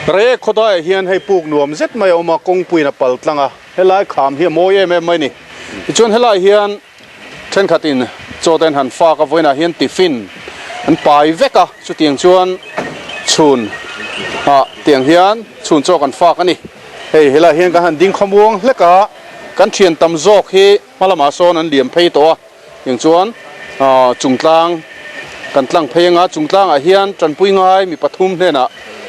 Reiek khawdaiah hian hei puk nuam zet mai a awm a, kawngpuiin a pal tlang a, helai kham hi a mawi em em mai a ni. Tichuan helai hian thenkhatin chaw te an han fak a, vawiinah hian tiffin an pai vek a, chutiang chuan chhun ah tiang hian chhun chaw kan fak a ni. Hei helai hian kan han ding khawmuang hlek a, kan thian tam zawk hi hma lamah sawn an liam phei tawh a. Tiang chuan Chungtlang kan tlang phei anga Chungtlangah hian tanpui ngai mi pathum hnenah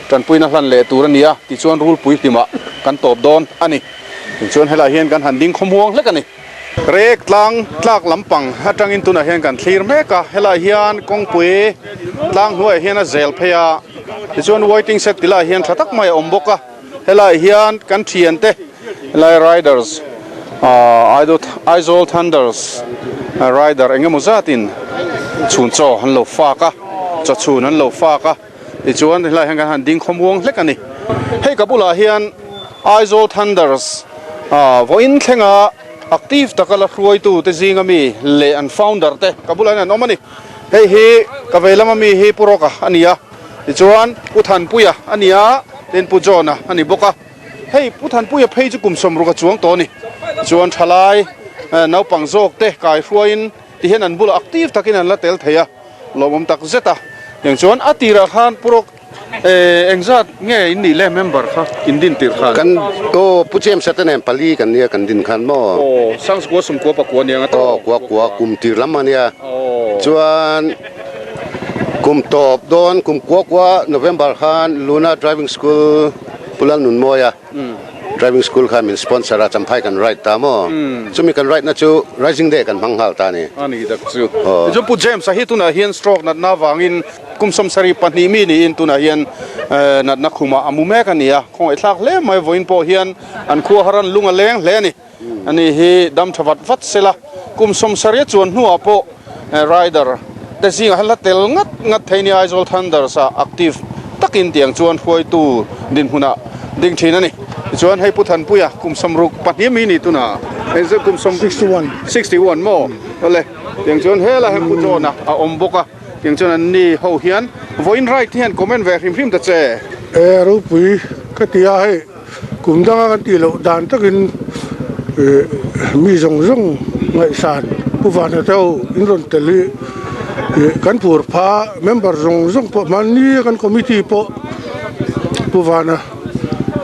tanpuina hlan leh tur a ni a, tichuan rulpui hlimah kan tawp dawn a ni. Tichuan helaiah hian kan han ding khawmuang hlek a ni. Rek tlang tlak lampang atangin tunah hian kan thlir mek a, helaiah hian kawngpui tlang hnuaiah hian a zel phei a, tichuan waiting shed ti laiah hian tha tak mai a awm bawk a, helaiah hian kan thiante Helai Riders Aizawl Thunders rider eng emaw zatin chhun chaw an lo fak a, chaw chhun an lo fak a, tichuan helai hian kan han ding khawmuang hlek a ni. Hei ka bulah hian Aizawl Thunders vawiin thlenga active taka la hruaitu te zinga mi leh an founder te ka bulah hian an awm a ni. Hei hi ka vei lama mi hi Pu Rawka a ni a, tichuan Pu Thanpuia a ni a, tin Pu John-a a ni bawk a. Hei Pu Thanpuia phei chu kum sawmruk a chuang tawh a ni. Chuan thalai naupang zawk te kai hruaiin ti hian an bulah active takin an la tel thei a, lawmawm tak zet a. Tiang chuan a tirah khan Pu Rawk engzat nge in nih le member kha in din tirh khan? Kan aw Pu James a te nen pali kan nia kan din khan maw? Aw Sangskua sawmkua pakua nia nga tawh. Aw kua kua kum tir lam a nia. Chuan kum tawp dawn kum kua kua November khan Luna Driving School Pu Lalnunmawia Driving School khan min sponsor a, Champhai kan ride ta maw? Chumi kan ride na chu Rising Day kan hmang nghal ta a ni. A ni tak chu. Tichuan Pu James a hi tunah hian stroke natna avangin kum 72 mi niin tunah hian natna khumah a mu mek a ni a, khawngaihthlak hle mai vawiin pawh hian an khua haran lung a leng hle a ni. Ani hi dam tha vat vat sela, kum 70 chuan hnuah pawh rider te zingah hian la tel ngat ngat thei nia Aizawl Thunders ah active takin tiang chuan hruaitu dinhmunah ding thin a ni. Tichuan hei Pu Thanpuia kum 62 mi ni tunah kum 61 maw awle tiang chuan helai hian Pu John-a a awm bawk a, tiang chuan an ni ho hian vawiin ride te hian comment ve hrim hrim ta che. E ropui ka ti a hei. Kum danga kan tih loh dan takin mi zawng zawng ngaihsan Pu Vana te ho in rawn tel hi kan phur pha member zawng zawng pawh hmanni a kan committee pawh Pu Vana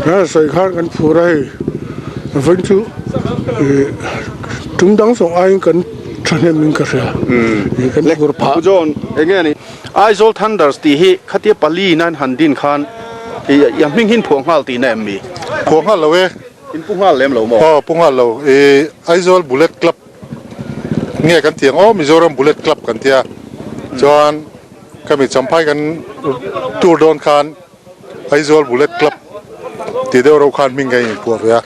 a sawi khan kan phur a hei vawiin chu tum dang zawng aiin kan thahnem in ka hria kan phur phah. Pu John enge ni Aizawl Thunders tih hi khatia pali nan han din khan i a hming hin phuah nghal tihna em mi? Phuah nghal lo e. In pu nghal lem lo maw? Aw pu nghal lo. I Aizawl Bullet Club nge kan ti ang aw Mizoram Bullet Club kan tia. Chuan khami Champhai kan tour dawn khan Aizawl Bullet Club tih deuh reuh khan hming ka inphuah ve a.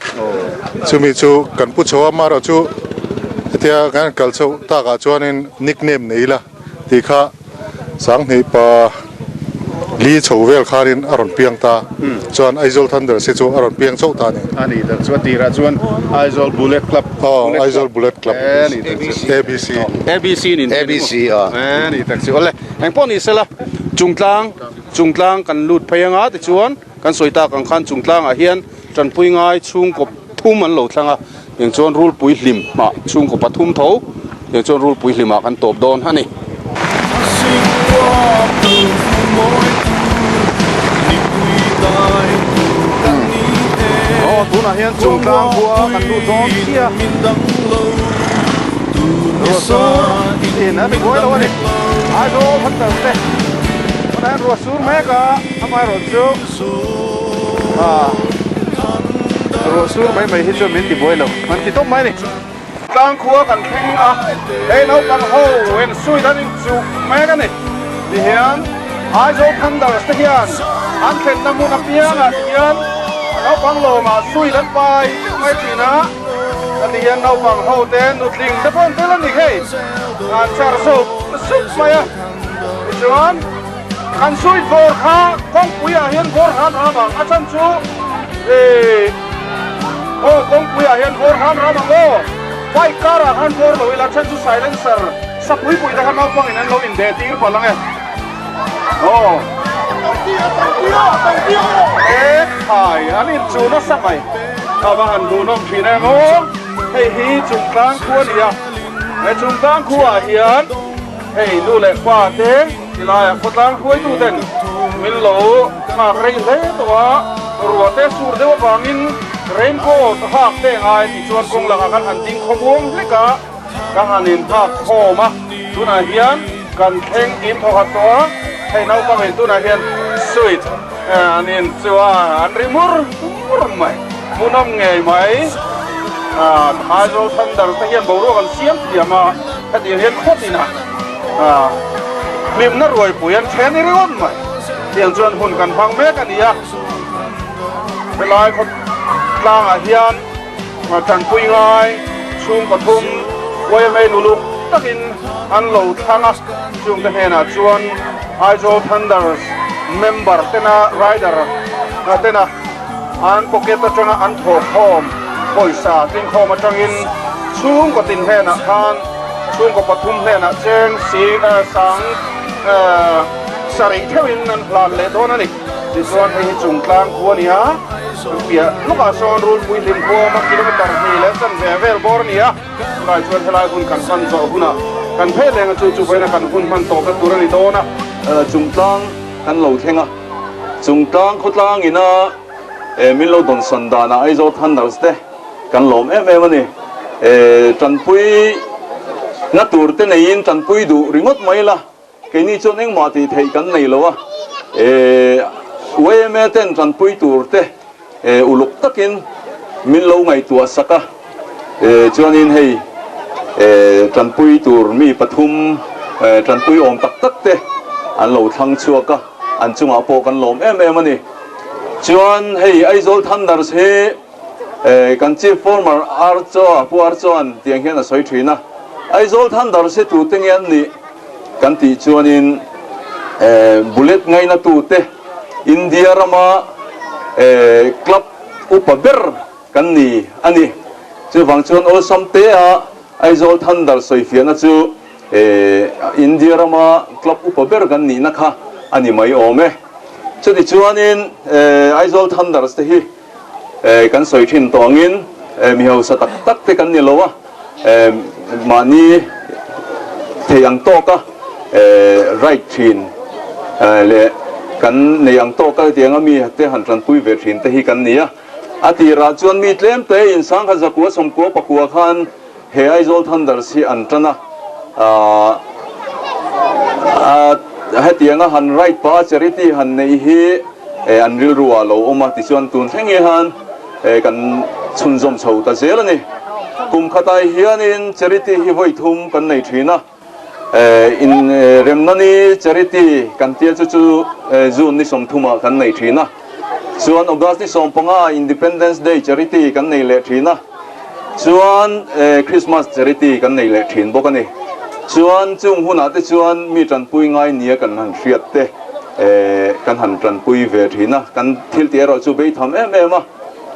Chumi chu kan pu chho a, amaherawhchu hetia kan kal chhoh takah chuanin nickname nei ila tih kha Sanghnih pa li chho vel khanin a rawn piang ta. Chuan Aizawl Thunders hi chu a rawn piang chauh ta a ni. A ni tak chu a tirah chuan Aizawl Bullet Club. Aw, Aizawl Bullet Club. E ni tak chu. ABC. ABC nin. ABC aw. E ni tak chu. Awle, engpawh ni sela Chungtlang. Chungtlang kan lut phei anga tichuan kan sawi tak ang khan chungtlangah hian tanpui ngai chhungkaw thum an lo thlang a, tiang chuan rulpui hlim ah chhungkaw pathum tho tiang chuan rulpui hlim ah kan tawp dawn a ni. Aw tunah hian chungtlang khua kan lut dawn chiah ruahsur in a ti buai lo a ni Aizawl Hunters te. Tunah hian ruah sur mek a, amaherawh chu ah ruah sur mai mai hi chuan min ti buai lo, an ti tawp mai a ni. Tlang khua kan thleng a, hei naupang ho en suit an inchuh mek a ni. Tihian Aizawl Thunders te hian an thlenna hmun apiangah hian naupang lawmah suit an pai mai thin a, heti hian naupang ho te nutling te pawh an tel a ni hei, an char sup sup mai a. Tichuan, kan suit bawr kha kawngpuiah hian bawr hram hram ang, a chhan chu ih aw kawngpuiah hian bawr hram hram ang aw, bike car ah khan bawr lo ila a chhan chu silencer sapui pui te kha naupangin an lo indeh tir palh ang e aw. E. chu nasa mai. A va han hmuhnawm thin em aw. Hei hi Chungtlang khua a ni a, he Chungtlang khuaah hian hei nu leh pa te tilaiah khawtlang hruaitu ten min lo nghak rei hle tawh a, ruah te sur deuh avangin raincoat hak te ngai tichuan kawng lakah kan han ding khawmuang hlek a. Ka han inphak khawm a, tunah hian kan thleng in thawkhat tawh a, hei naupangin tunah hian sweet an in chu a, an ri mur mur mai, hmuhnawm ngei mai. Aizawl Thunder te hian boruak an siam thiam a, hetiang hian khawt inah hlimna ruaipui an then i ringawt mai. Tiang chuan hun kan hmang mek a ni a, helai khaw tlangah hian. Tanpui ngai chhung pathum YMA luluk takin an lo thlang a, chungte hnenah chuan Aizawl Thunders member tena rider tena an pocket atanga an thawhkhawm pawisa tlingkhawm atangin chhungkaw tin hnenah khan chhungkaw pathum hnenah cheng si sang sarih theuhin an hlan leh dawn a ni. Tichuan hei hi Chungtlang khua a ni a, an piah lawkah sawn Rulpui hlim khua awm a, kilometre hnih leh chanve vel bawr a ni a, chulai chuan helai hun kan hman zawh hunah kan phei leng a, chu chu vawiina kan hun hman tawpna tur a ni dawn a. Chungtlang kan lo thleng a, Chungtlang khawtlang ina min lo dawnsawn danah Aizawl Thunders te kan lawm em em a ni. Tanpui na tur te neiin tanpui duh ringawt mai la. Keini chuan engmah tih theih kan nei lo a, yma ten tanpui tur te uluk takin min lo ngaihtuah sak a, chuanin hei tanpui tur mi pathum tanpui awm tak tak te an lo thlang chhuak a, an chungah pawh kan lawm em em a ni. Chuan hei Aizawl Thunders hi kan Chief Former Archaw Pu Archawn tiang hian a sawi thin a, Aizawl Thunders hi tute nge an nih? Kan tih chuanin bullet ngainatute India rama club upa ber kan ni a ni. Chuvang chuan awlsam tea Aizawl Thunder sawifiahna chu India rama club upa ber kan nihna kha a ni mai awm e. Chuti chuanin Aizawl Thunders te hi kan sawi thin tawh angin mi hausa tak tak te kan ni lo a, mahni thei ang tawka right thin leh kan nei ang tawka hetianga mi te han tanpui ve thin te hi kan ni a. A tirah chuan mi tlem te in sangkhat zakua sawmkua pakua khan He Aizawl Thunders hi an tan a, hetianga han ride pah a charity han neih hi an rilru ah lo awm a, tichuan tun thleng hi han kan chhunzawm chho ta zel a ni. Kum khatah hianin charity hi vawi thum kan nei thin a, inremna ni charity kan tia chu chu June ni sawmthumah kan nei thin a, chuan August ni sawmpanga Independence Day charity kan nei leh thin a. Chuan Christmas charity kan nei leh thin bawk a ni. Chuan chung hunah te chuan mi tanpui ngai nia kan han hriat te kan han tanpui ve thin a. Kan thil tih erawh chu beitham em em a,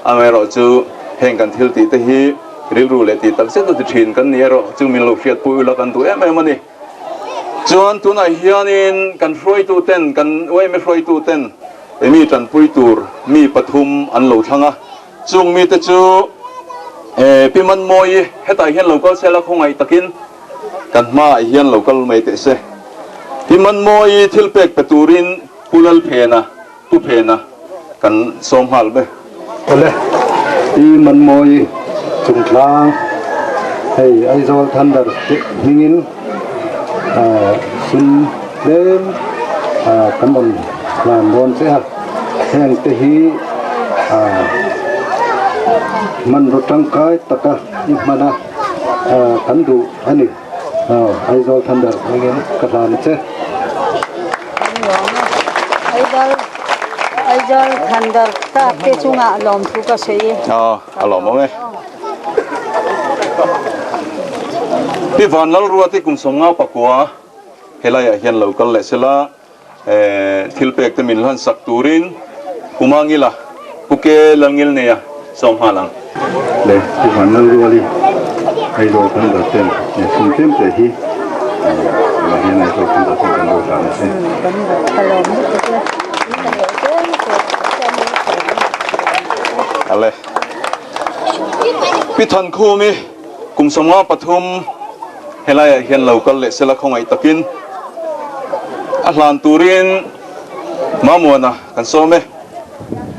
amaherawh chu heng kan thil tih te hi rilru leh tih tak zet a ti thin kan ni erawh chu min lo hriatpui ula kan duh em em a ni. Chuan tunah hianin kan hruaitu ten, kan yma hruaitu ten mi tanpui tur mi pathum an lo thlang a. Chung mite chu Pi Manmawi hetah hian lo kal se la khawngaih takin kan hmaah hian lo kal mai teh se. Pi Manmawi thil pek pe turin Pu Lalphena, Pu Phena kan sawm nghal be. Awle, Pi Manmawi chungtlang hei Aizawl Thunder hmingin sum tlem kan rawn hlan dawn che a, heng te hi hmanraw tangkai taka i hman a kan duh a ni. Aizawl Thunder hmingin ka hlan a che. Aizawl Thunder staff te chungah lawmthu ka sawi. A lawmawm e. Pi Vanlalruati kum sawmnga pakua helaiah hian lo kal leh sela thil pek te min hlan sak turin Kumangila Pu Ke Lalngilneia sawm nghal ang. Le Pu Vanlalruali Aizawl Thunder ten sum tlem teh hi tunah hian Aizawl Thunder ten kan lo hlan a che. Ale. Pi Thankhumi kum 53 helaiah hian lo kal leh sela khawngaih takin a hlan turin Mamuana kan sawm e,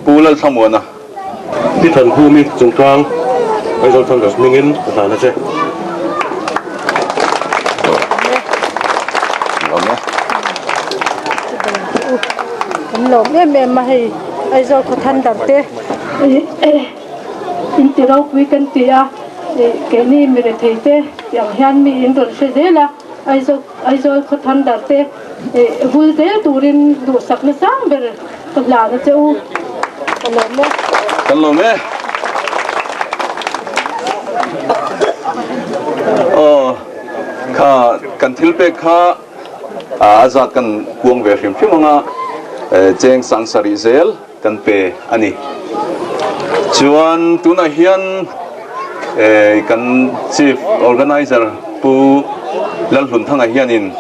Pu Lalthlamuana. Pi Thankhumi chungchang Aizawl Thunders hmingin ka hlan a che. Kan lawm em em a hei Aizawl khaw Thunder te in ti ropui kan ti a keini mi rethei te tih ang hian mi in rawn hre zel a Aizawl Aizawl khaw Thunder te vul zel turin duhsakna sang ber ka hlan a che u ka lawm e. Kan lawm e. Aw kha kan thil pek kha A zat kan kuang ve hrim hrim anga cheng sang sarih zel kan pe a ni. Chuan tunah hian kan Chief Organizer Pu Lalhlunthanga hianin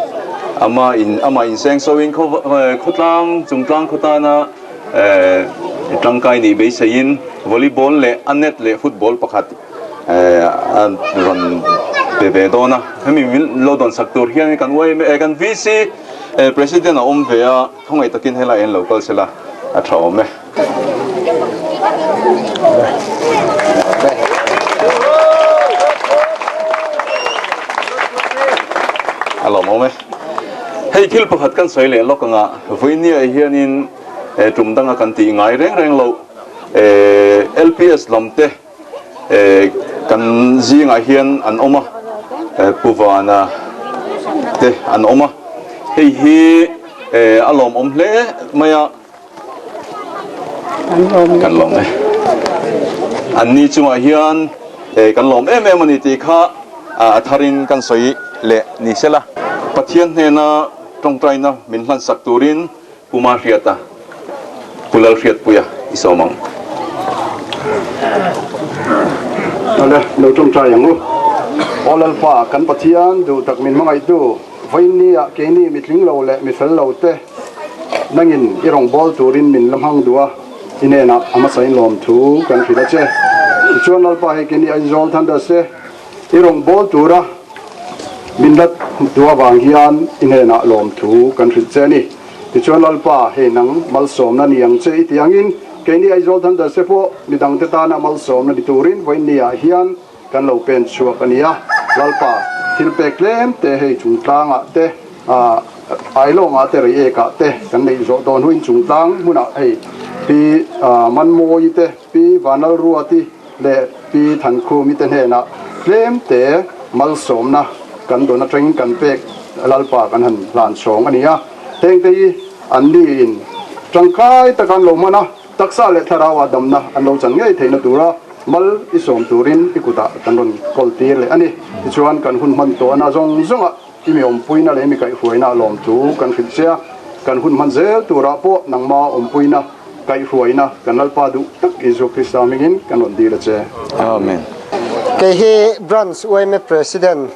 ama in ama inseng soin khawtlang chungtlang khawtana tangkai nih beiseiin volleyball leh a net leh football pakhat a rawn pe ve dawn a, hemi min lo dawn sak tur hian kan yma kan VC President a awm ve a, khawngaih takin helai an lo kal sela a tha awm e. A lawm awm e. Hei thil pakhat kan sawi leh lawk anga vawinia hianin tum danga kan tih ngai reng reng loh LPS lam te Kan zingah hian an awm a, Pu Vana te an awm a, hei hi a lawmawm hle mai a, kan lawm e. Anni chungah hian kan lawm em em a ni tih kha a tharin kan sawi leh ni sela. Pathian hnena tawngtaina min hlansak turin Pu Mahriata, Pu Lalhriatpuia i sawm ang. Awle, lo tawngtai ang u. Aw Lalpa, kan Pathian duh tak min hmangaihtu, vawiinni ah keini mi tling lo leh mi fel lo te nangin i rawngbâwl turin min la hmang duh a, i hnenah a hmasain lawmthu kan hrilh a che. Tichuan Lalpa hei keini Aizawl Thunders te i rawngbâwl tura Min la duh avang hian i hnenah lawmthu kan hrilh che a ni. Tichuan Lalpa, hei nang malsawmna ni ang che i ti angin keini Aizawl Thunder se pawh midangte tana malsawmna ni turin vawiinniah hian kan lo pen chhuak a ni a. Lalpa, thil pek tlem te hei chungtlangah te, Ailawngah te, Reiekah te kan neih zawh dawn huin chungtlang hmunah hei Pi Manmawi te, Pi Vanlalruati, leh Pi Thankhumi te hnenah tlem te malsawmna kan dawn atangin kan pek Lalpa kan han hlan chhawng a ni a. Hengte hi an niin tangkai taka an lo hman a, taksa leh thlarauah damna an lo chan ngei theihna tura mal i sawm turin i kutah kan rawn kawl tir leh a ni. Tichuan kan hun hman tawhna zawng zawngah i mi awmpuina leh i mi kaihhruaina lawmthu kan hrilh che a, kan hun hman zel turah pawh nangma awmpuina Kaihhruaina kan Lalpa duh tak Isua Krista hmingin kan rawn dil a che. Amen. Kei hi Branch yma President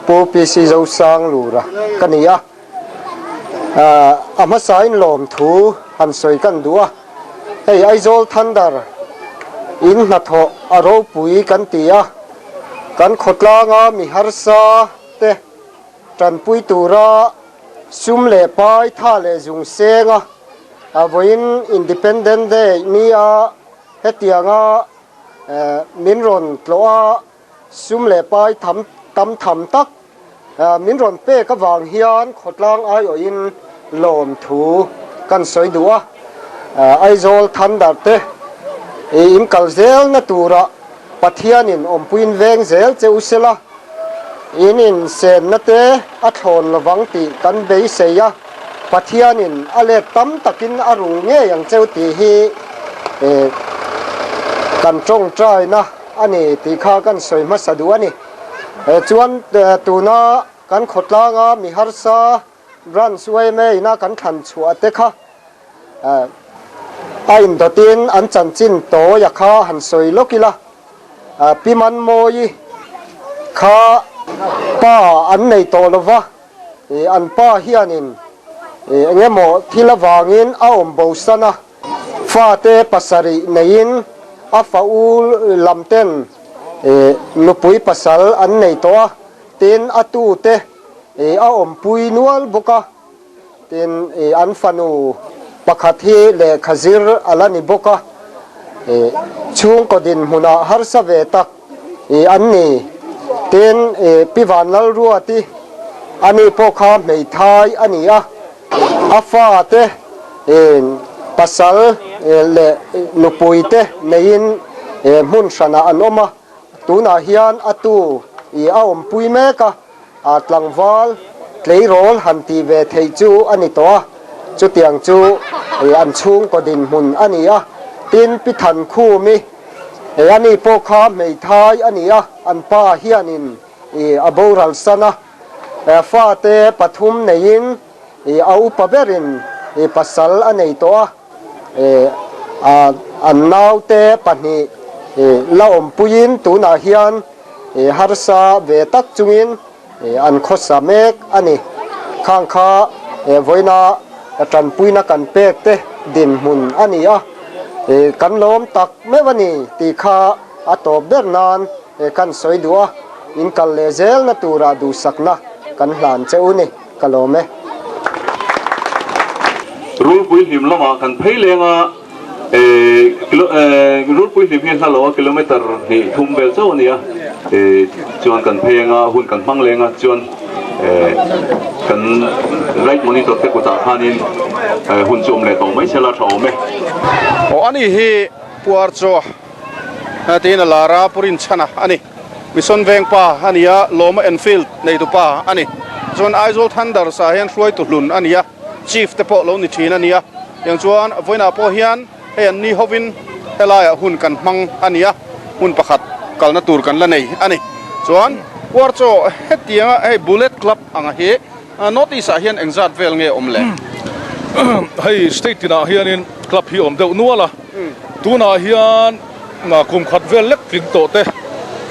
Pu PC Zosang Lura ka ni a, a hmasain lawmthu han sawi kan duh a, hei Aizawl Thunder in hnathawh a ropui kan ti a, kan khawtlanga mi harsa te tanpui tura sum leh pai tha leh zung seng a, A vawiin Independent Day ni a hetianga min rawn tlawh a, sum leh pai tham tam tham tak min rawn pek avang hian khawtlang aiawhin lawmthu kan sawi duh a. Aizawl Thunder te in kal zelna turah Pathianin awmpuiin veng zel che u sela, in insenna te a thlawn lovang tih kan beisei a, Pathianin a let tam takin a rul ngei ang cheu tih hi kan tawngtaina a ni tih kha kan sawi hmasa duh a ni. Chuan tuna kan khawtlanga mi harsa Branch yma ina kan thlan chhuah te kha a indawtin an chanchin tawia kha han sawi lawk ila, Pi Manmawi kha pa an nei tawh lova, an pa hianin eng emaw thil avangin a awm bo san a, fate pasarih neiin. A fa u lam ten nupui pasal an nei tawh a, tin a tu te a awmpui nual bawk a, tin an fanu pakhat hi lehkha zir a la ni bawk a, chhungkaw dinhmunah harsa ve tak an ni. Tin Pi Vanlalruati ani pawh kha hmeithai a ni a. A fate pasal leh nupui te neiin hmun hranah an awm a, tunah hian a tu i a awmpui mek a, tlangval tleirawl han tih ve theih chu a ni tawh a, chutiang chu an chhungkaw dinhmun a ni a. Tin, Pi Thankhumi ani pawh kha hmeithai a ni a, an pa hianin a boral san a. Fate pathum neiin a upa berin pasal a nei tawh a, an naute pahnih la awmpuiin tunah hian harsa ve tak chungin an khawsa mek a ni. Khang kha vawiina tanpuina kan pek te dinhmun a ni a, kan lawm tak meuh a ni tih kha a tawp ber nan Kan sawi duh a, in kal leh zelna turah duhsakna kan hlan che u ni, ka lawm e. Rulpui hlim lamah kan phei leng a, Rulpui hlim hi hla lo a kilometer hnih thum vel chauh a ni a, chuan kan phei anga hun kan hmang leng a, chuan kan right monitor te kutah khanin hun chu awm leh tawh mai se la tha awm e. Aw ani hi puar chaw. Tiin a lar a, Purin chhana a ni. Mission veng pa a ni a, Lawma Enfield neitu pa a ni. Chuan Aizawl Thunders ah hian hruaitu hlun a ni a, Chief te pawh lo ni thin a ni a. Tiang chuan vawiinah pawh hian hei an ni hovin helaiah hun kan hmang a ni a, hmun pakhat kalna tur kan la nei a ni. Chuan Puarchaw hetianga hei Bullet Club anga hi North East ah hian engzat vel nge awm le? Hei state tinah hianin club hi awm deuh nual a, tunah hian kum khat vel lek tling tawh te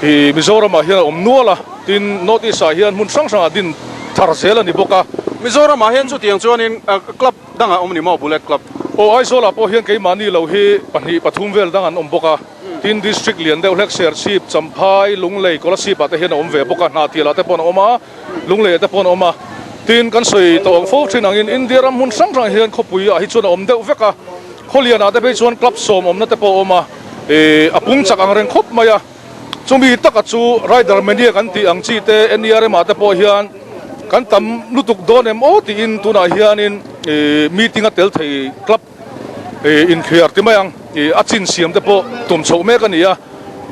hi Mizoram ah hian a awm nual a, tin North East ah hian hmun hrang hrangah din thar zel a ni bawk a. Mizoram ah hian chutiang chuanin club dangah awm a ni maw Bullet Club? Aw Aizawl ah pawh hian keimahni lo hi pahnih pathum vel dang an awm bawk a, tin district lian deuh hlek Serchhip, Champhai, Lunglei, Kolasib ah te hian a awm ve bawk a, Hnahthial ah te pawh an awm a. Lunglei te pawh an awm a, tin kan sawi tawh ang fo thin angin India ram hmun hrang hrang hian khawpui ah hi chuan a awm deuh vek a, khawlian ah te phei chuan club sawm awmna te pawh a awm a, ih a pung chak ang reng khawp mai a, chumi taka chu Rider Mania kan tih ang chi te NERM ah te pawh hian kan tam lutuk dawn em aw tiin tunah hianin ih meeting a tel thei club ih inthliar ti mai ang ih a chin siam te pawh tum chhoh mek a ni a.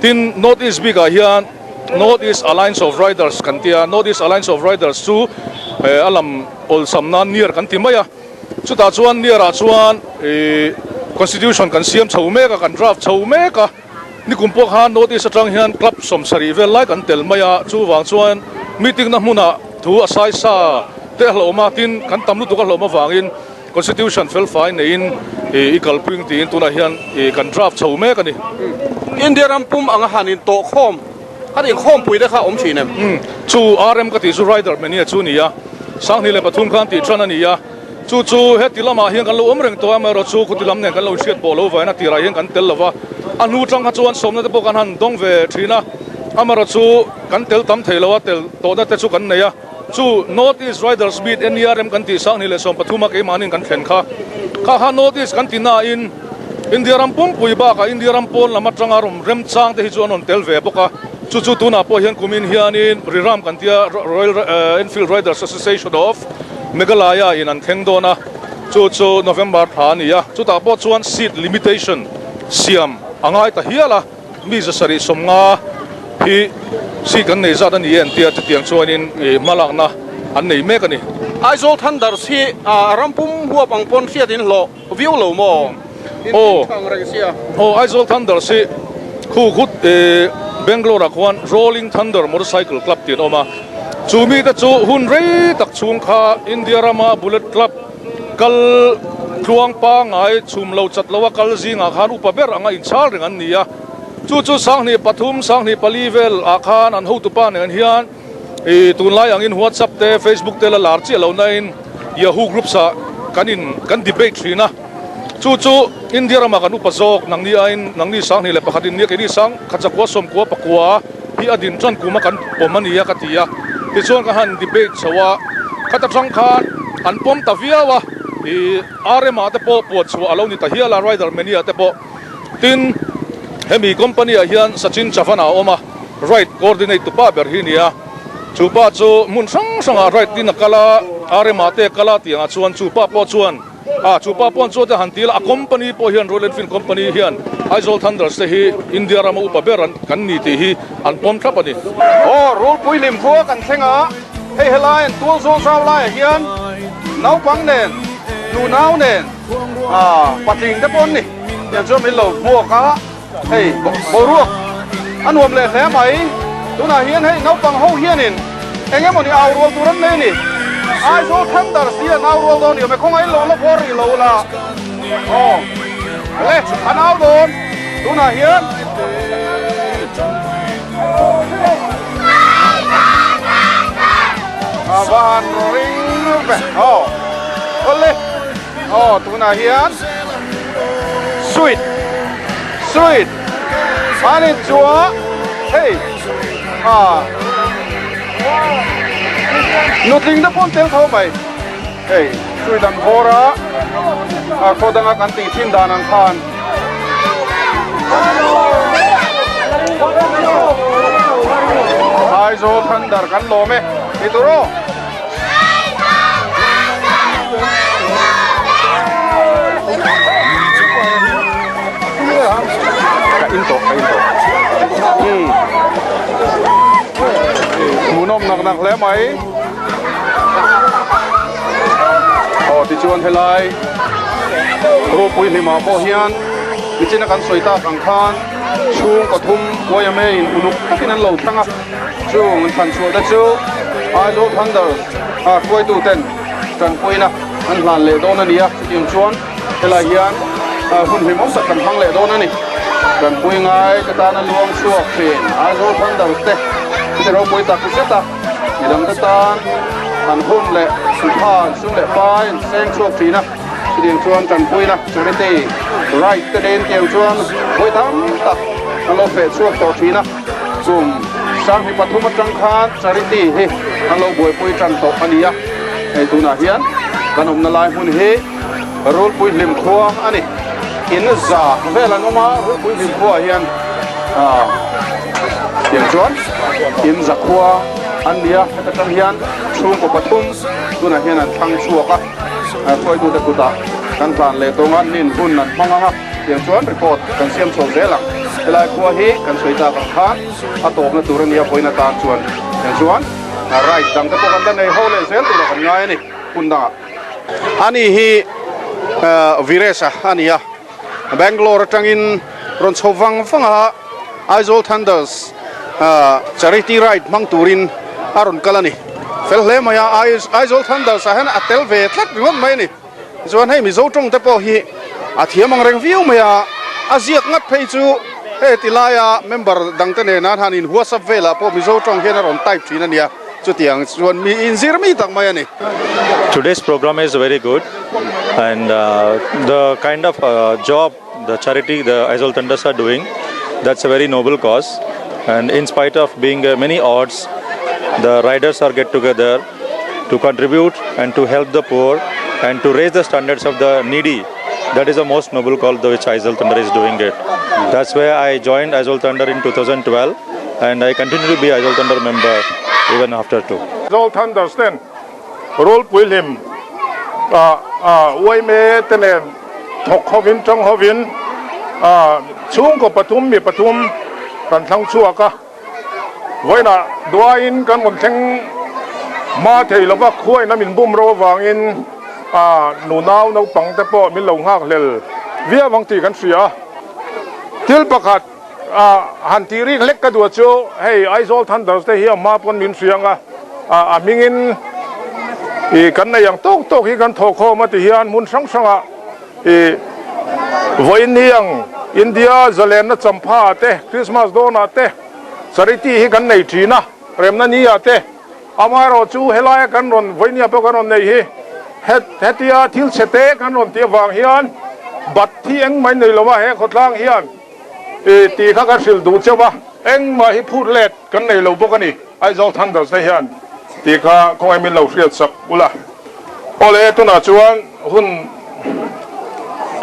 Tin, North East bikah hian North East Alliance of Riders kan ti a, North East Alliance of Riders chu a lam awlsam nan near kan ti mai a, chutah chuan near ah chuan Constitution kan siam chho mek a, kan draft chho mek a, nikum pawh khan North East atang hian club sawmsarih vel lai kan tel mai a, chuvang chuan meeting na hmunah thu a sai sa te a hlauhawm a, tin kan tam lutuk a hlauhawm avangin Constitution felfai neiin i kalpui ang tiin tunah hian kan draft chho mek a ni. India ram pum anga han in tawh khawm, han inkhawmpui te kha awm thin em? Chu RM ka tih chu Rider Mania chu a ni a, 2003 khan tih tan a ni a, chu chu heti lamah hian kan lo awm reng tawh a, amaherawh chu khuti lam nen kan lo inhriat pawh lo vain a tirah hian kan tel lo va, a hnu tang kha chuan sawmna te pawh kan han dawng ve thin a, amaherawh chu kan tel tam thei lo a, tel tawhna te chu kan nei a. Chu North East Riders Meet NERM kan tih 2013 a keimahniin kan thlen kha. Kha kha North East kan ti nain India ram pumpui bakah India ram pawn lam atanga rawn remchang te hi chu an rawn tel ve bawk a. Chu chu tunah pawh hian kumin hianin Riram kan tia Royal Enfield Riders Association of Meghalaya in an thleng dawn a, chu chu November thla a ni a. Chutah pawh chuan seat limitation siam a ngai ta hial a. Mi 750 hi seat kan nei zat a ni e an tia chutiang chuanin hmalakna an nei mek a ni. Aizawl Thunders hi a ram pum huap ang pawn hriat in hlawh viau lo maw? In Aw thang reng sia. Aw Aizawl Thunders hi khu khut Bangalore ah khuan Rolling Thunder Motorcycle Club tih an awm a, chu mite chu hun rei tak chhung kha India rama Bullet Club kal tluang pangngai chhum lo chat lo a kal zingah khan upa ber anga inchhal reng an ni a, chu chu 2003, 2004 vel ah khan an hotupa nen hian ih tunlai angin WhatsApp te Facebook te la lar chiah lo nain Yahoo groups ah kan in kan debate thin a. Chu chu India ramah kan upa zawk, nangni aiin nangni 21 in nia, keini 1149 hi a din tan kuma kan pawm a nia ka ti a. Tichuan ka han debate chho a, khata tang khan an pawm ta viau a, ih RM ah te pawh puat chhuah a lo ni ta hial a, Rider Mania te pawh. Tin, hemi company ah hian Sachin Chavan a awm a, ride coordinate tu pa ber hi a ni a. Chu pa chu hmun hrang hrangah ride tin a kal a, RM ah te a kal a tih angah chuan chu pa pawh chuan a chu pa pawh chuan te han ti ila a company pawh hian Royal Enfield company hian Aizawl Thunders te hi India rama upa ber an kan ni tih hi an pawm thlap a ni. Aw Rulpui hlim khua kan thleng a, hei helai an tual zawl zau laiah hian naupang nen nunau nen patling te pawh an ni tiang chuan min lo hmuak a. Hei boruak a nuam leh hle mai. Tunah hian hei naupang ho hianin eng emawni au rual tur an nei a ni. Aizawl Thunders hi an au rual dawn ni awm e, khawngaih lo la vawr rih lo la. Aw le an au dawn tunah hian. A va han ring ve. Aw awle. Aw tunah hian sweet sweet an in chua hei a nutling te pawn tel tho mai hei sweet an bawr a a khaw danga kan tih thin dan ang khan Aizawl Thunder kan lawm e ti tur aw. Ka in tawh, ka in tawh. Hmm. Hmuhnawm nak nak hle mai. Aw tichuan helai ropui hlimah pawh hian nichina kan sawi tak ang khan chhung pathum YMA in uluk takin an lo thlang a. Chung an thlan chhuah te chu Aizawl Thunder a hruaitu ten tanpuina an hlan leh dawn a ni a, chutiang chuan helai hian hun hlimawm tak kan hmang leh dawn a ni. Tanpui ngai te tana luang chhuak thin Aizawl Thunder te chute ropui tak zet a, midang te tan an hun leh sutha an sum leh pai an seng chhuak thin a, chutiang chuan tanpuina charity ride te nen tiang chuan vawi tam tak an lo feh chhuak tawh thin a. Kum 23 atang khan charity hi an lo buaipui tan tawh a ni a, hei tunah hian kan awmna lai hmun hi Rulpui hlim khua a ni. In za vel an awm a, Rulpui hlim khua ah hian ah tiang chuan in za khua an ni a, heta tang hian chhungkaw pathum tunah hian an thlang chhuak a, hruaitute kutah kan hlan leh tawng a, nin hun an hmang ang a. Tiang chuan report kan siam chho zel ang. Helai khua hi kan sawi tak ang khan a tawpna tur a nia vawiin atan chuan tiang chuan ride dang te pawh kan la nei ho leh zel tur a kan ngai a ni hun dangah. Ani hi Viresh a a ni a, Bangalore atangin rawn chho vang vang a, Aizawl Thunders charity ride hmang turin a rawn kal a ni. Fel hle mai a, Aizawl Thunders ah hian a tel ve tlat ringawt mai a ni. Chuan hei Mizo tawng te pawh hi a thiam ang reng viau mai a, a ziak ngat phei chu hei ti laia member dang te nena an han in WhatsApp velah pawh Mizo tawng hian a rawn type thin a nia, chutiang chuan mi inzir mi tak mai a ni. Today's program is very good and the kind of job the charity the Aizawl Thunders are doing that's a very noble cause and in spite of being many odds the riders are get together to contribute and to help the poor and to raise the standards of the needy that is the most noble call which Aizawl Thunder is doing it that's why I joined Aizawl Thunder in 2012 and I continue to be Aizawl Thunder member even after too. Aizawl Thunders ten Rulpui hlim uaime te nen thawk hovin tang hovin chhungkaw pathum mi pathum kan thlang chhuak a, vawiinah duaiin kan rawn thleng hma thei lova khuain a min bum ro avangin nunau naupang te pawh min lo nghak hlel viau ang tih kan hria a, thil pakhat han tih rik hlek ka duh chu hei Aizawl Thunders te hi a hma pawn min hria ang a, a hmingin ih kan nei ang tawk tawk hi kan thawhkhawm a ti hian hmun hrang hrangah ih vawiin ni ang India zalenna champha ah te Christmas dawnah te charity hi kan nei thin a remna ni ah te amaherawh chu helaia kan rawn vawiin ni ah pawh kan rawn nei hi hetia thil chhe te kan rawn tih avang hian. Bat hi engmah in nei lo a, he khawtlang hian tih kha ka hrilh duh cheuh a, engmah hi phut let kan nei lo bawk a ni, Aizawl Thunders te hian tih kha khawngaih min lo hriat sak ula. Awle, tunah chuan hun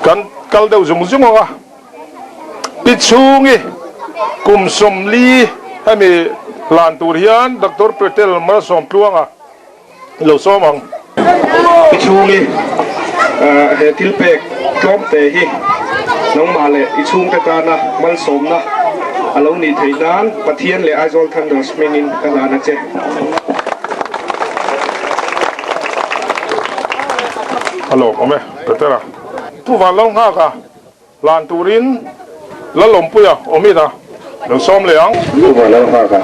kan kal deuh zung zung ang a, Pi chhungi kum 40 hemi hlan tur hian Doctor Patel Malsawmtluanga Lo sawm ang. I chhungi he thil pek tlawm te hi nangmah leh i chhungte tana malsawmna a lo nih theih nan Pathian leh Aizawl Thunders hmingin ka hlan a che. A lawmawm e, Petera. Thu van lo nghak a. Hlan turin Lalawmpuia awm ina lo sawm leh ang. Pu Vanlalnghaka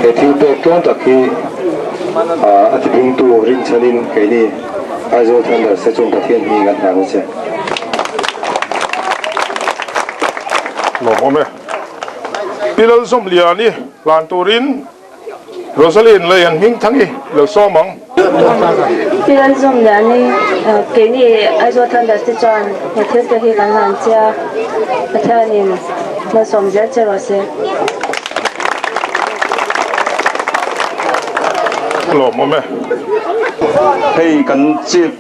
he thil pek tluang tak hi a tibungtu rinchhanin keini Aizawl Thunders te chung Pathian hi kan hlan a che. Lawmawm e. Pi Lalzawmliani hlan turin Rosaline lei an hming thang i lo sawm ang. Pi Lalzawmliani, keini Aizawl Thunders te chuan he thil te hi kan hlan che a, Pathianin malsawm zel che rawh se. Lawmawm e. Hei kan Chief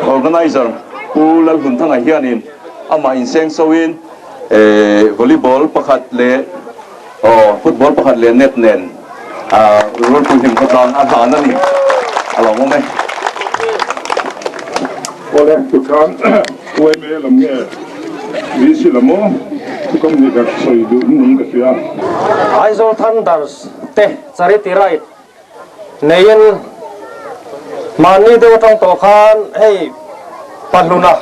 Organiser Pu Lalhunthanga hianin amah inseng soin volleyball pakhat leh Aw, football pakhat leh net nen Rulpui hlim khawtlang a hlan a ni. A lo awm e. Awle, tikhan YMA lam nge VC lam aw, thukam ni ka sawi duh niin ka hria. Aizawl Thunders te charity ride neiin mahni deuh atang tawh khan hei Pahluna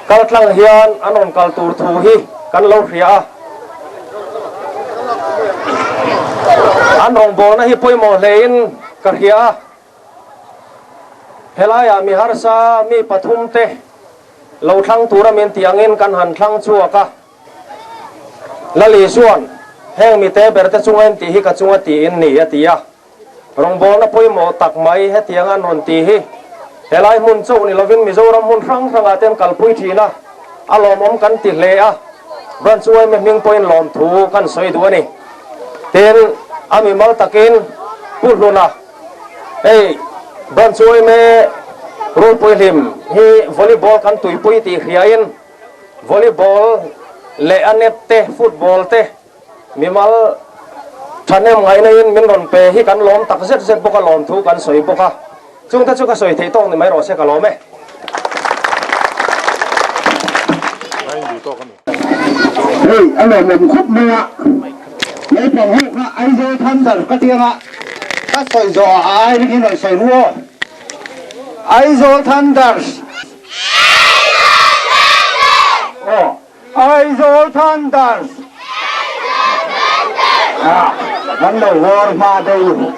kal tlang hian an rawn kal tur thu hi kan lo hria a. An rawngbawlna hi pawimawh hlein ka hria a. Helaiah mi harsa mi pathum te lo thlang tura min tih angin kan han thlang chhuak a. Lali chuan, Heng mite berte chunga in tih hi ka chunga tih in ni, a ti a. Rawngbawlna pawimawh tak mai hetiang an rawn ti hi helai hmun chauh ni lovin Mizoram hmun hrang hrangah te an kalpui thin a, a lawmawm kan ti hle a, Branch yma hming pawhin lawmthu kan sawi duh a ni. Tin, a mimal takin Pu Hluna, hei Branch yma Rulpui hlim hi volleyball kan tuipui tih hriain, Volleyball leh a net te, football te mimal thahnem ngaihna in min rawn pe hi kan lawm tak zet zet bawk a, lawmthu kan sawi bawk a, chungte chu ka sawi theih tawk ni mai rawh se ka lawm e. Hei a lawmawm khawp mai a, naupang ho kha Aizawl Thunder ka tianga ka sawi zawh ah a ai ringin rawn sawi ru aw. Aizawl Thunders. Aw, Aizawl Thunders. Ah, kan lo war hma deuh.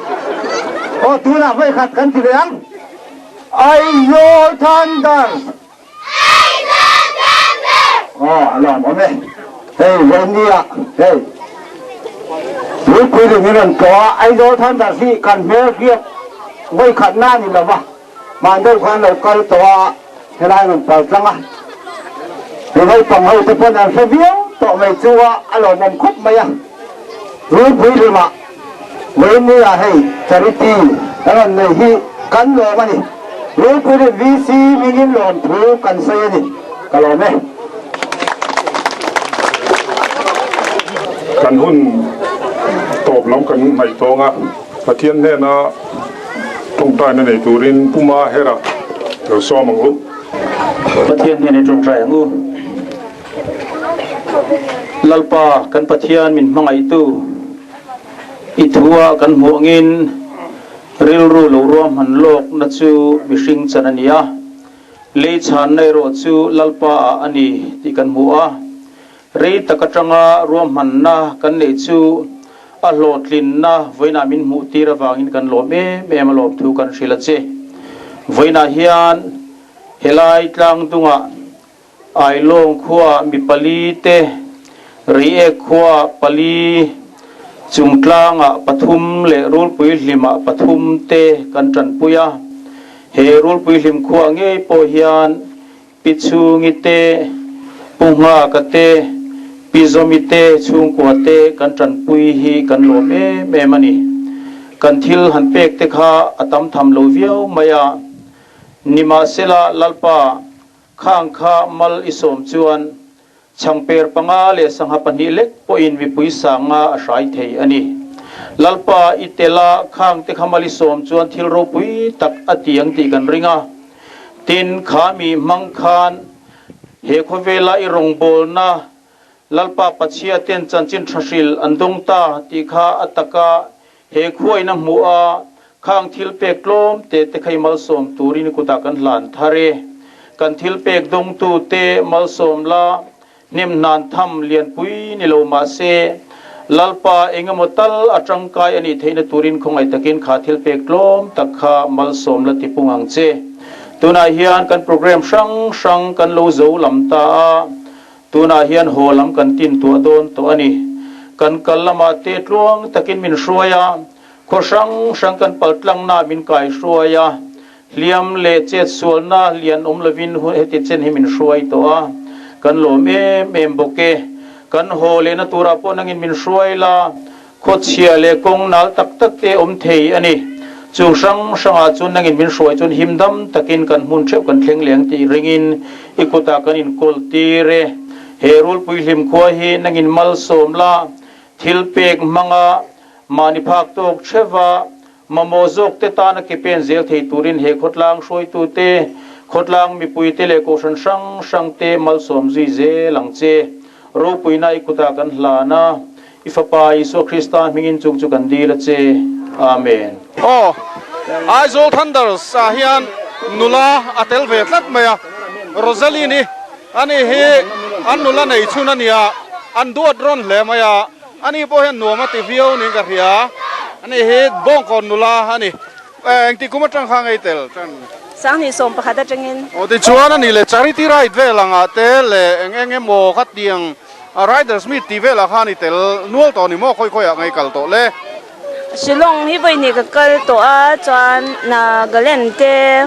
Aw, tunah vawi khat kan ti ve ang. Aizawl Thunders. Aw, a lawm awm e. Hei, vawinia, hei. Lungpui ring in rawn tlawh a, Aizawl Thunders hi kan hmel hriat vawi khatna a ni lo va. Hman deuh khan lo kal tawh a, helai rawn pal tlang a, mi naupang ho te pawn an hre viau tawh mai chu a, a lawmawm khawp mai a. Rulpui rimah Vawinia hei charity kan rawn nei hi kan lawm a ni. Rulpui rim VC hmingin lawmthu kan sawi a ni. Ka lawm e. Kan hun tawp lam kan hnaih tawng a, Pathian hnena Tawngtaina nei turin Pu Mahera lo sawm ang u. Pathian hian i tawngtai ang u. Lalpa kan Pathian min hmangaihtu, i thua kan hmuh angin rilru lo ruahman lawkna chu mihring chan a ni a, lei chhanna erawh chu Lalpa ah a ni tih kan hmu a. Rei tak atanga ruahmanna kan neih chu a hlawhtlinna vawiinah min hmuh tir avangin kan lawm em em a lawmthu kan hrilh a che. Vawiinah hian helai tlang dungah Ailawng khuaah mi pali te, Reiek khuaah pali, Chungtlangah pathum leh Rulpui hlimah pathum te kan tanpui a. He Rulpui hlim khuaah ngei pawh hian. Pi Chhungi te, Pu Nghaka te, Pi Zawmi te chhungkua te kan tanpui hi kan lawm em em a ni. Kan thil han pek te kha a tam tham lo viau mai a. Nimahsela Lalpa khang kha mal i sawm chuan Changper panga leh sangha pahnih lek pawhin mipui sanga a hrai thei a ni. Lalpa i tel a, khang te kha mal i sawm chuan thil ropui tak a ti ang tih kan ring a. Tin, kha mi hmang khan he khawvela i rawngbawlna Lalpa Pachhia ten chanchin tha hrilh an dawng ta tih kha a taka he khuaina hmuh a, khang thil pek tlawm te te kha i malsawm turin i kutah kan hlan thar e. Kan thil pek dawngtu te malsawm la, hnem hnan tham lianpui ni lo mah se, Lalpa engemaw tal a tangkai a nih theihna turin khawngaih takin kha thil pek tlawm tak kha malsawm la ti pung ang che. Tunah hian kan program hrang hrang kan lo zo lam ta a. Tunah hian haw lam kan tin tuah dawn tawh a ni. Kan kal lamah te tluang takin min hruai a, khaw hrang hrang kan pal tlangna min kai hruai a, hliam leh chet sualna lian awm lovin heti chen hi min hruai tawh a, kan lawm em em bawk e. Kan haw lehna turah pawh nangin min hruai la, Khaw chhia leh kawng nal tak tak te awm thei a ni. Chung hrang hrangah chuan nangin min hruai chuan him dam takin kan hmun theuh kan thleng leh ang tih ringin i kutah kan inkawl tir e. He rulpui hlim khua hi nangin malsawm la, thil pek hmanga mahni phak tawk theuha Mamawh zawk te tana ke pen zel thei turin he khawtlang hruaitute, khawtlang mipuite leh kohhran hrang hrangte malsawm zui zel ang che. Ropuina i kutah kan hlan a, i Fapa Isua Krista hmingin chung chu kan dil a che. Amen. Aw, Aizawl Thunders ah hian nula a tel ve tlat mai a, Rosaline i ani hi an nula nei chhun a nia, an duat rawn hle mai a. Ani pawh hian nuam a ti viau niin ka hria. Ani hi Bawngkawn nula a ni. Engti kum atang kha ngei tel tan? 2011 atangin. Aw tichuan ani leh Charity Ride vel angah te leh eng eng emaw kha tiang Riders Meet tih velah khan i tel nual tawh ni maw khawi khawiah ngei kal tawh le? Shillong hi vawi hnih ka kal tawh a chuan Nagaland te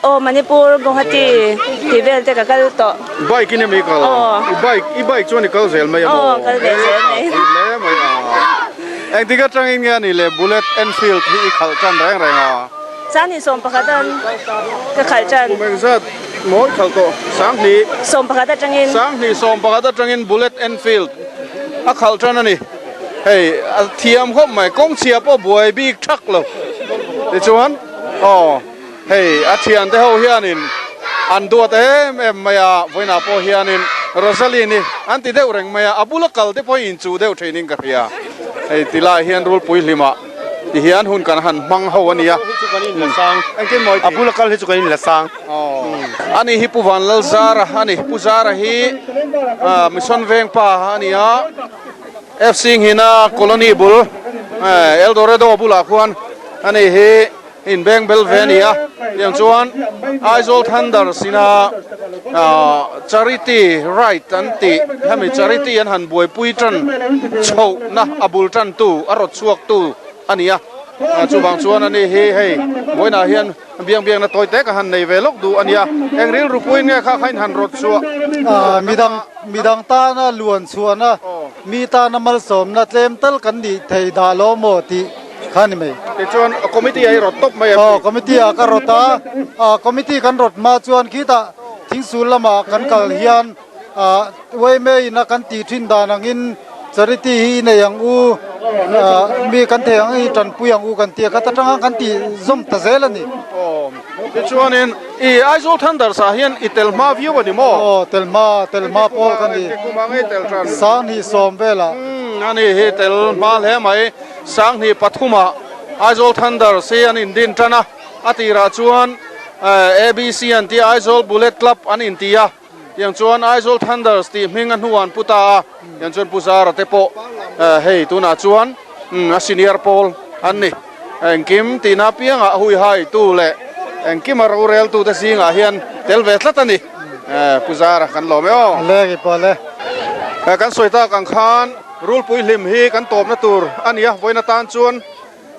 aw Manipur Guwahati tih vel te ka kal tawh. Bike in emaw i kal? Aw. I bike i bike chuan i kal zel mai a maw? Aw kal ve zel mai. Pui hle mai a. Engtik atangin nge a nih le Bullet Enfield hi i khalh tan reng reng a? 2011 an ka khalh tan. Kum engzat maw i khalh tawh? 2000. 11 atangin. 2011 atangin Bullet Enfield a khalh tan a ni. Hei a thiam khawp mai, kawng chhia pawh buai bik thak lo tichuan aw hei a thiante ho hianin an duat em em mai a, vawiinah pawh hianin Rosaline hi an ti deuh reng mai a, a bula kal te pawh hi inchuh deuh theinin ka hria, hei ti lai hian rulpui hlimah ti hian hun kan han hmang ho a nia. Engtin mawi A bula kal hi chu kan inla sang. Ani hi Pu Vanlalzara a ni, Pu Zara hi Mission Vengpa a ni a. FC Nghina Colony bul El Dorado bulah khuan a ni hi inbeng bel ve a ni a, tiang chuan Aizawl Thunders ina Charity Ride an tih hemi Charity an han buaipui tan chhohna a bul tantu a rawt chhuaktu a ni a, chuvang chuan a ni hi hei vawiinah hian Biang biakna tawi te ka han nei ve lawk duh a nia. Eng rilru puiin nge kha kha in han rawt chhuah? Midang midang tana luan chhuahna, mi tana malsawmna tlem tal kan nih thei dah lo maw tih kha a ni mai. Tichuan committee ah i rawt tawp mai em? Aw, committee ah ka rawt a. Committee kan rawt hma chuan khitah thingsul lamah kan kal hian Uaime ina kan tih thin dan angin charity hi i nei ang u, mi kan thei ang i tanpui ang u kan ti a, khat atanga kan tih zawm ta zel a ni. Tichuanin i Aizawl Thunders ah hian i tel hma viau a ni maw? Aw, tel hma, tel hma pawl ka ni. 2010 velah. Ani hi tel hma hle mai. 2003 ah Aizawl Thunders hi an indin tan a, a tirah chuan ABC an ti a, Aizawl Bullet Club an inti a. Tiang chuan Aizawl Thunders tih hming a hnuah an pu ta a, tiang chuan Pu Zara te pawh hei tunah chuan a senior pawl an ni. Engkim tihna apiangah hui haitu leh engkima roreltute zingah hian tel ve tlat a ni. Pu Zara kan lawm e aw. A leng i pawl e. Kan sawi tak ang khan rulpui hlim hi kan tawpna tur a ni a, vawiin atan chuan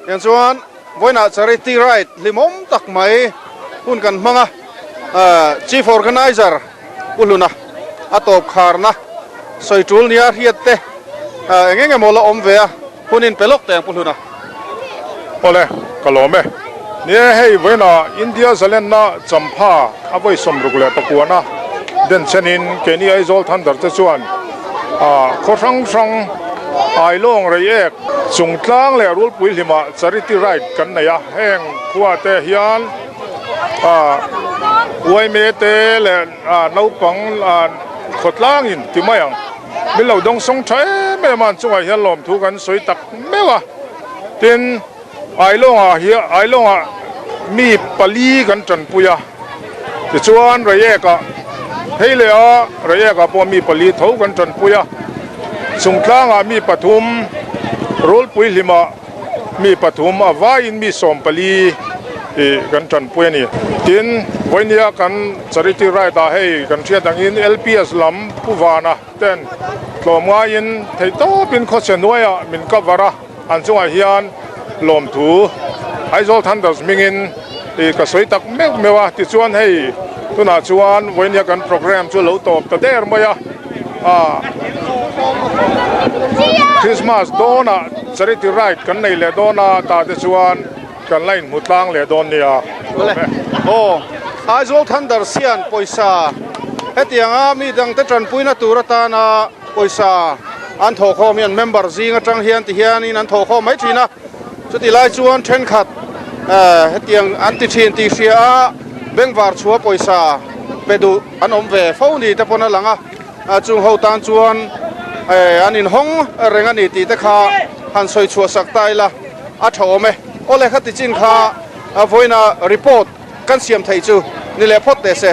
Tiang chuan vawiinah Charity Ride hlimawm tak mai hun kan hmang a. Chief Organiser Pu Hluna a tawp kharna sawi tul nia hriat te eng eng emaw la awm ve a, hun in pe lawk teh ang Pu Hluna. Awle, ka lawm e. Ni e, hei vawiinah India zalenna champha a vawi 69 a den chenin keini Aizawl Thunder te chuan khaw hrang hrang Ailawng Reiek chungtlang leh Rulpui hlimah Charity Ride kan nei a, heng khua te hian uaime te leh naupang khawtlangin ti mai ang min lo dawngsawng tha em em a, an chungah hian lawmthu kan sawi tak meuh a, tin Ailawngah hian Ailawngah mi pali kan tanpui a, tichuan Reiekah phei leh a Reiekah pawh mi pali tho kan tanpui a, Chungtlangah mi pathum Rulpui hlimah mi pathum a vaiin mi 14 ih kan tanpui a ni. Tin, vawinia kan Charity Ride ah hei kan hriat angin LPS lam Pu Vana ten tlawmngaiin theihtawpin khawchhe hnuaiah min cover a, an chungah hian lawmthu Aizawl Thunders hmingin ih ka sawi tak meuh meuh a. Tichuan hei tunah chuan vawinia kan programme chu lo tawp ta der mai a. Christmas dawnah charity ride kan nei leh dawn a, tah te chuan kan la inhmu tlang leh dawn nia. Awle aw, Aizawl Thunders hian pawisa hetianga mi dangte tanpuina tur atana pawisa an thawhkhawm hian member zing atang hian ti hianin an thawhkhawm mai thin a, chutih lai chuan thenkhat hetiang an ti thin tih hria a bengvar chhuah pawisa pe duh an awm ve fo ni te pawn a lang a, chung ho tan chuan an inhawng reng a ni tih te kha han sawi chhuah sak ta ila a tha awm e. Aw lehkha tichin kha vawiina report kan siam theih chu ni leh phawt teh se.